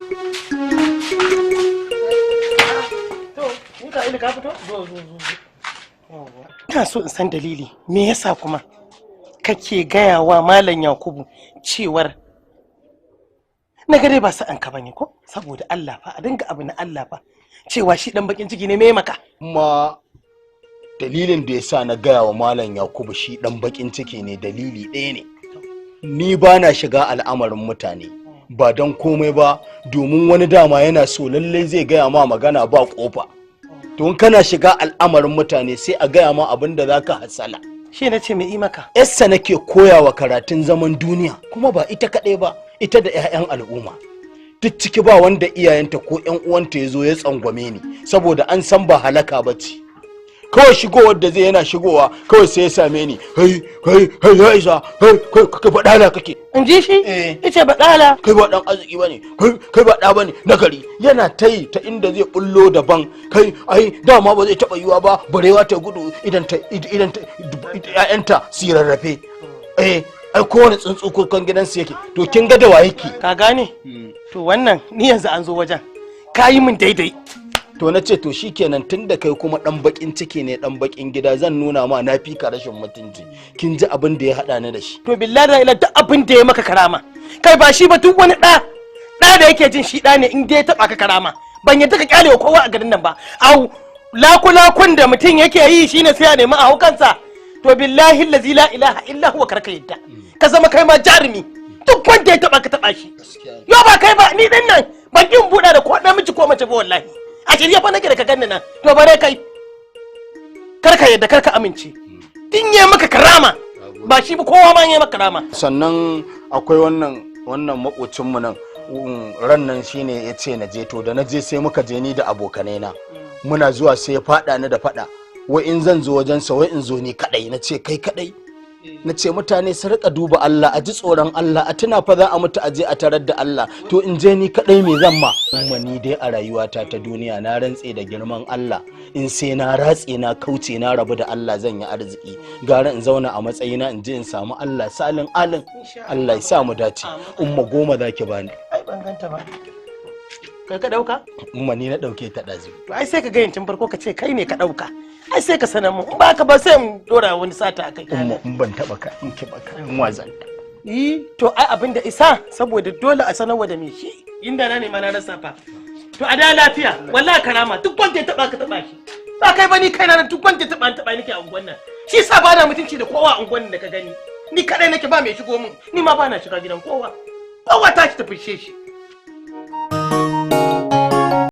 To, ni ka ka fito? Zo zo zo. Ina so in san dalili, me yasa kuma kake gaya wa Malam Yakubu cewar na ga dai ba sa'an ka bane ko? Saboda Allah fa, a dinga abu na Allah fa, cewa shi dan bakin ciki ne, me maka? Kuma dalilin da yasa na gaya wa Malam Yakubu shi dan bakin ciki ne, dalili ɗaya ne. Ni ba na shiga al'amarin mutane ba don komai ba, domin wani dama yana so lallai zai gaya ma magana ba kofa. To in kana shiga al'amarin mutane, sai a gaya ma abin da zaka hasala. Shi na ce mai yi maka? Yassa nake koyawa karatun zaman duniya, kuma ba ita kaɗai ba, ita da 'ya'yan al'umma duk ciki ba wanda iyayenta ko 'yan uwanta ya zo ya tsangwame ni, saboda an san ba halaka ba ce. Kawai shigowar da zai, yana shigowa kawai sai ya same ni, "Kai, kai, kai, ya isa, kai, kai, kai, baɗala kake." In ji shi? Eh. Ice baɗala. "Kai ba dan arziki bane, kai, kai ba ɗa bane na gari." Yana ta yi ta inda zai bullo daban. "Kai, ai dama ba zai taɓa yiwa ba, barewa ta gudu idan ta ƴaƴanta su yi rarrafe. Eh, ai kowane tsuntsu kukan gidansu yake." To kin ga da wa yake? Ka gane? To wannan ni yanzu an zo wajen. Ka yi min daidai. To na ce to shikenan, tunda kai kuma dan bakin ciki ne, dan bakin gida, zan nuna ma na fi ka rashin mutunci. Kin ji abin da ya hada ni da shi. To billahi la ilaha, duk abin da ya maka karama. Kai, ba shi ba, duk wani ɗa ɗa da yake jin shi ɗa ne, in dai ya taɓa ka karama. Ban yadda ka kyale wa kowa a garin nan ba. Au, lakulakun da mutum yake yi shine sai a nemi a hau kansa. To billahi allazi la ilaha illa huwa, karka yadda. Ka zama kai ma jarumi. Duk wanda ya taɓa ka, taɓa shi. Yo, ba kai ba, ni din nan ban kin buɗa da ko namiji ko mace ba wallahi. A shirye fa nake da ka ganni nan. To bare kai. Karka yadda, karka amince. Din ya maka karama. Ba shi ba, kowa ma ya maka karama. Sannan akwai wannan makocinmu nan, ran nan shine ya ce na je. To da na je, sai muka je ni da abokanai na. Muna zuwa sai ya fada ni da fada, wai in zan zo wajensa, wai in zo ni kadai. Na ce, "Kai kadai?" Na ce mutane su rika duba Allah, a ji tsoron Allah, a tuna fa za a mutu a je a tarar da Allah. To in je ni kadai, me zan ma umma? Ni dai a rayuwata ta duniya, na rantse da girman Allah, in sai na ratse na kauce na rabu da Allah zan yi arziki, gara in zauna a matsayina, in je in samu Allah salin alin. Allah ya sa mu dace. Umma, 10 zaki bani. Ai ban ganta ba. Kai ka dauka? Umma, ni na dauke ta dazu. To ai sai ka ga tun farko ka ce kai ne ka dauka. Ai sai ka sanar mu, in ba ka ba sai mu dora wani sata a kai. Umma, in ban taba ka in ki ba ka in wazan. Yi, to ai abin da isa saboda dole a sanarwa da me shi. Inda na nema na rasa fa. To a da lafiya, wallahi karama, duk wanda ya taba ka, taba shi. Ba kai ba, ni kaina na duk wanda ya taba ni, taba nake a unguwan nan. Shi sa ba na mutunci da kowa a unguwan nan da ka gani. Ni kadai nake, ba mai shigo min, ni ma ba na shiga gidan kowa. Kowa ta shi ta fishe shi.